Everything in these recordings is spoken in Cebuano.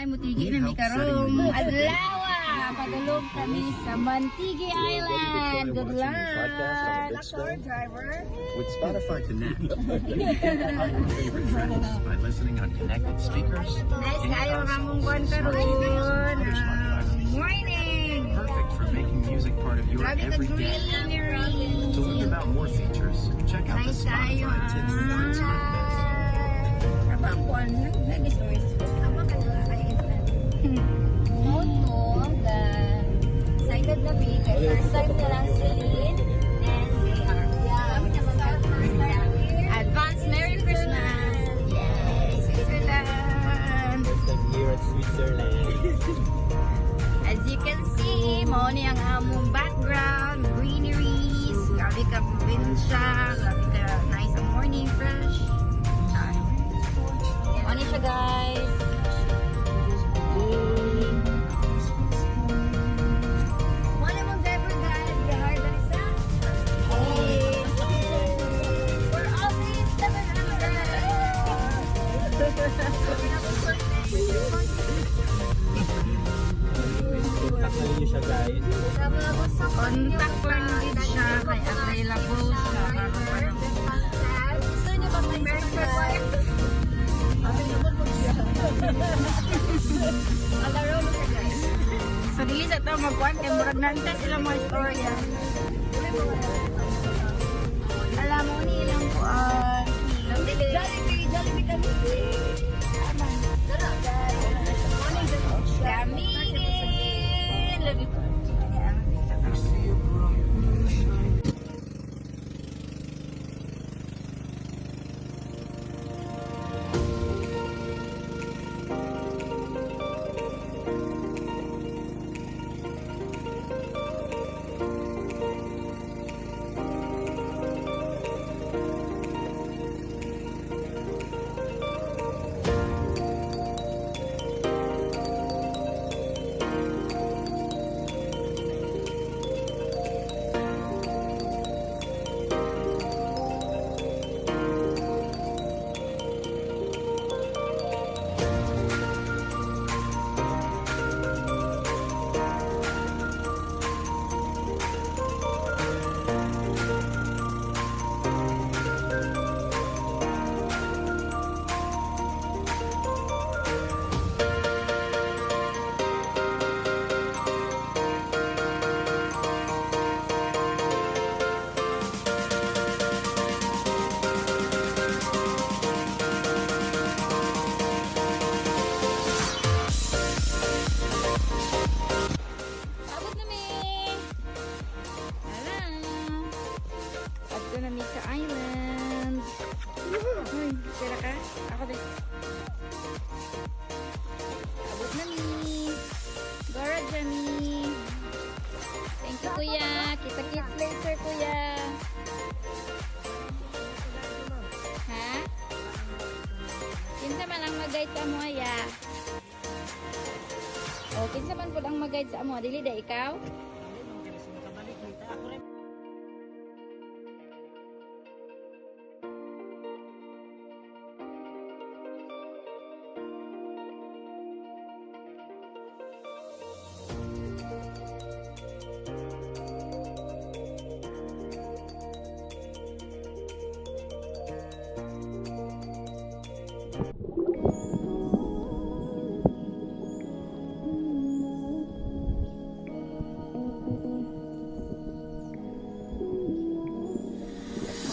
Mutigi Need na mi help setting karong your music adlaw. Padulong kami sa Mantigue You are ready to Island. try Good watching your podcast on luck! a big screen? Driver. With Spotify Connect, you can get all your favorite tracks by listening on connected speakers, Nice game kayo ang among consoles, kuan smart karon. TVs, and other smart devices. Morning! Perfect for making music part of your Grabe ka everyday. greenery. To learn about more features, check out the Nice kayo Spotify Tips for Smart List. ah. Apa ang kuan? Nag-stories. Moto, the excited na mi kay first time na lang si Lynn and JR. Yeah. Kami naman sa first time here. Advance Merry Christmas! Yay! Switzerland! First time here at Switzerland. As you can see, mao ni ang among background, greeneries, grabe ka probinsya, grabe ka nice ang morning, fresh. Char. Mao ni siya, guys. Wala mong driver, guys. Gahard na isa. We're always 700. Contact na ninyo siya, guys. Contact lang din siya kay available siya. Gusto niyo ba may Merry Alaro mo siya, guys. So dili sa to magkuan kay murag nanta sila mga istorya. Alam mo ni ilang kuan. Jollibee, Jollibee kami. Tara, guys. Kamigin! Love you. Abot na mi! Hala! Adto na mi sa island. Uy, tira ka? Ako din. Abot na mi. Gora Jami. Thank you, kuya. Kita-kits later, kuya. Ha? Kinsa man ang mag-guide sa amo, ya? O, kinsa man pud ang mag-guide sa amo? Dili da ikaw?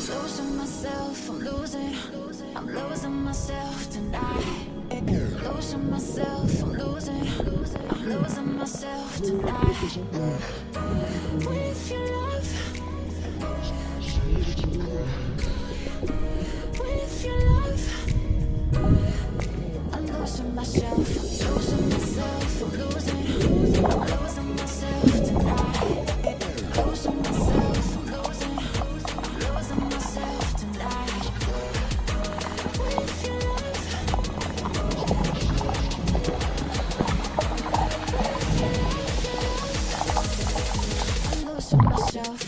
Losing myself, I'm losing. I'm losing myself tonight. Losing myself, I'm losing. I'm losing myself tonight. With your love. With your love. I'm losing myself. Losing myself, I'm losing. I'm losing myself tonight. Losing myself, I'm losing. I'm losing myself tonight. With your love. I'm losing myself.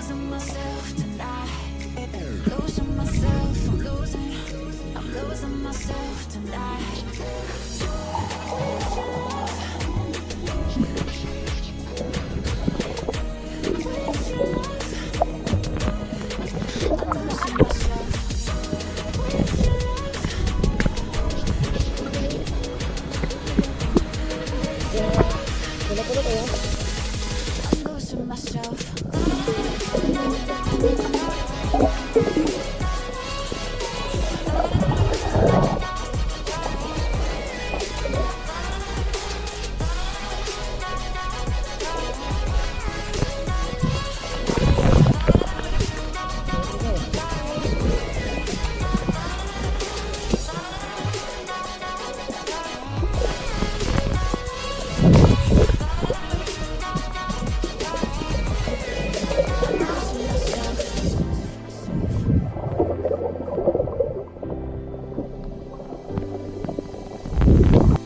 Losing myself tonight. Losing myself, I'm losing. I'm losing myself tonight. With your love. With your love. I'm losing myself. With your love. I'm losing myself.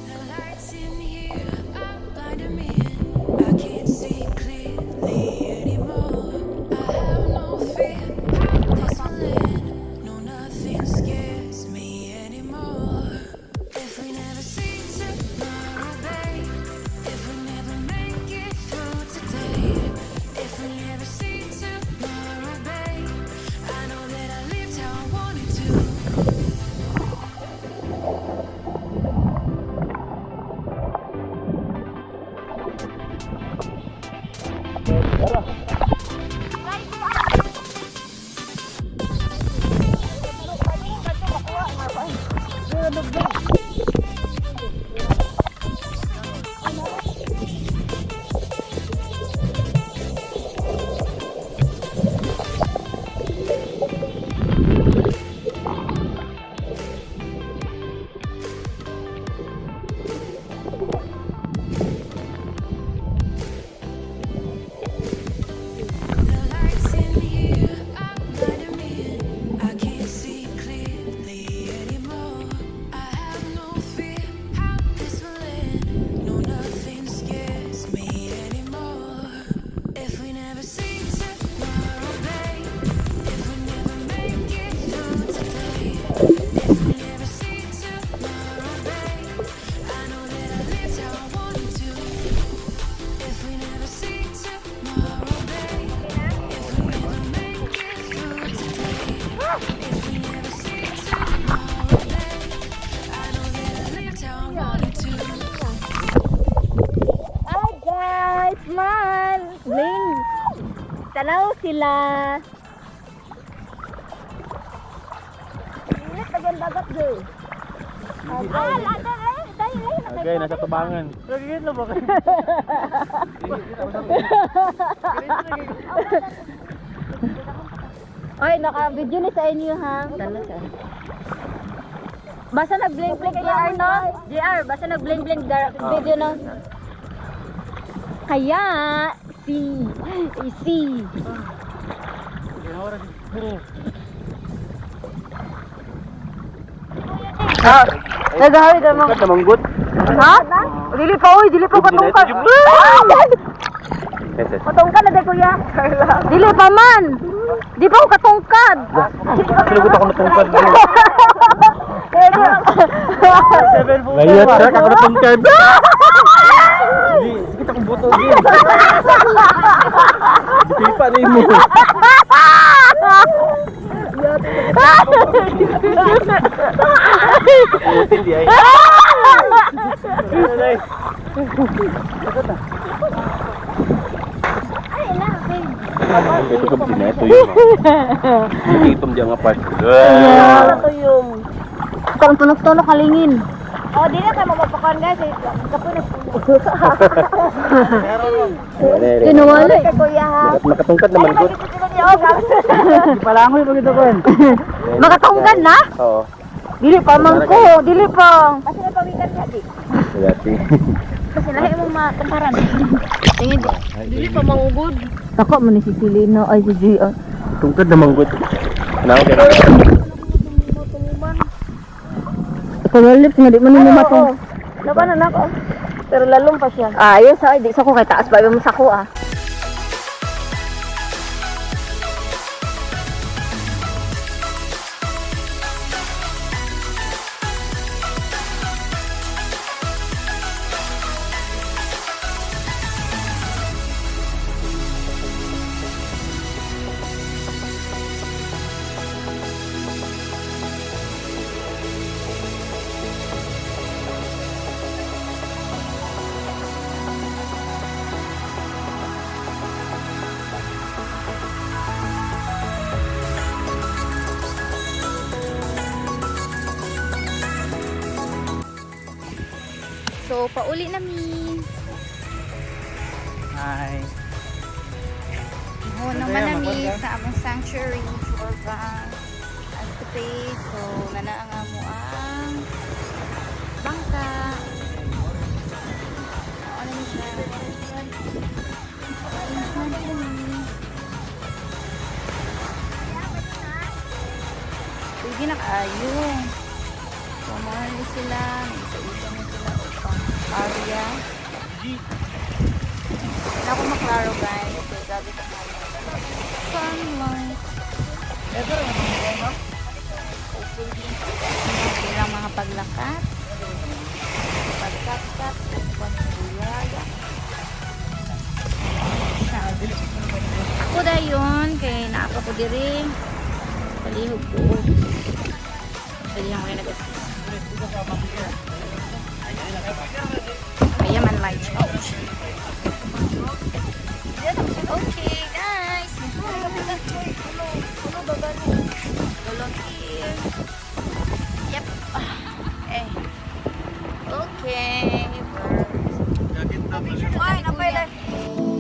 The lights in here are blinding me. I can't see clearly anymore. I have no fear. This will end. No, nothing scares me anymore. If we never see tomorrow, babe. If we never make it through today. If we never see tomorrow, babe. I know that I lived how I wanted to. The lights in here are blinding me. I can't see clearly anymore. I have no fear how this will end. No, nothing scares me anymore. If we never see tomorrow, babe. If we never make it through today. If we never see tomorrow, babe. I know that I lived how I wanted to. If we never see tomorrow, babe. If we never make it through today. If we never see tomorrow, babe. I know that I lived how I wanted to. Hi guys! Smile! Bling! Tanaw sila! Init na yung dagat, girl. Ah, lada eh! Dahil lahi na Okay, nasa tubangan. Oy, naka-video ni sa inyo ha. Tanaw sa. Basta nag-blink-blink JR, no? JR, basta nag-blink-blink video, no? Kaya, si, si. Ah, nagahari ka mo. Namanggut. Ha? Dili pa, oy, dili pa katungkad. Katungkad na dahil, kuya. Dili pa man. Di pa ako katungkad. Sinugot ako natungkad. Layat siya, ako natungkad. Hindi, sikit akong buto din. Dipipa na mo. Util di ay. Ito ka ba ito yun? Itom diyan nga part. Parang tunok-tunok kalingin. Oh, di na kayo mamapakan guys. Kapoy na Kinuwala eh. kuya ha. Makatungkad naman ko. Makatungkad na? Oo. Dili pa man ko, dili pa. Kasi napawikan siya di. Dati. Kasi lahi mong matumparan. Tingin dili pa mangugod. Tako man ni si Silino ay si JR. Tungkad naman ko. Ano ko? Kuya lips nga di man nimo matong. Laban na nako. Pero lalong pa siya. Ah, ayun sa di sa ko kay taas pa mo sa ko ah. So, pauli na mi. Hi. Ho naman nami sa among sanctuary, Chorva. Antepe. So, nana ang amo ang bangka. Ano ni siya? Ano ni? Pwede na kaayo. So, mga ni sila. Nag-isa-isa na sila o pang area. Wala ko maklaro, guys. So, grabe ka nga. Sunlight. Ilang mga paglakat. Pagkat-kat. Pagkuyaya. Ako dayon kay naa pa ko diri. Palihog ko. Pwede lang ko nag-assist. Kaya man light. Ouch. Okay, guys. Tulog here. Yep. Eh. Okay. Ay, napay.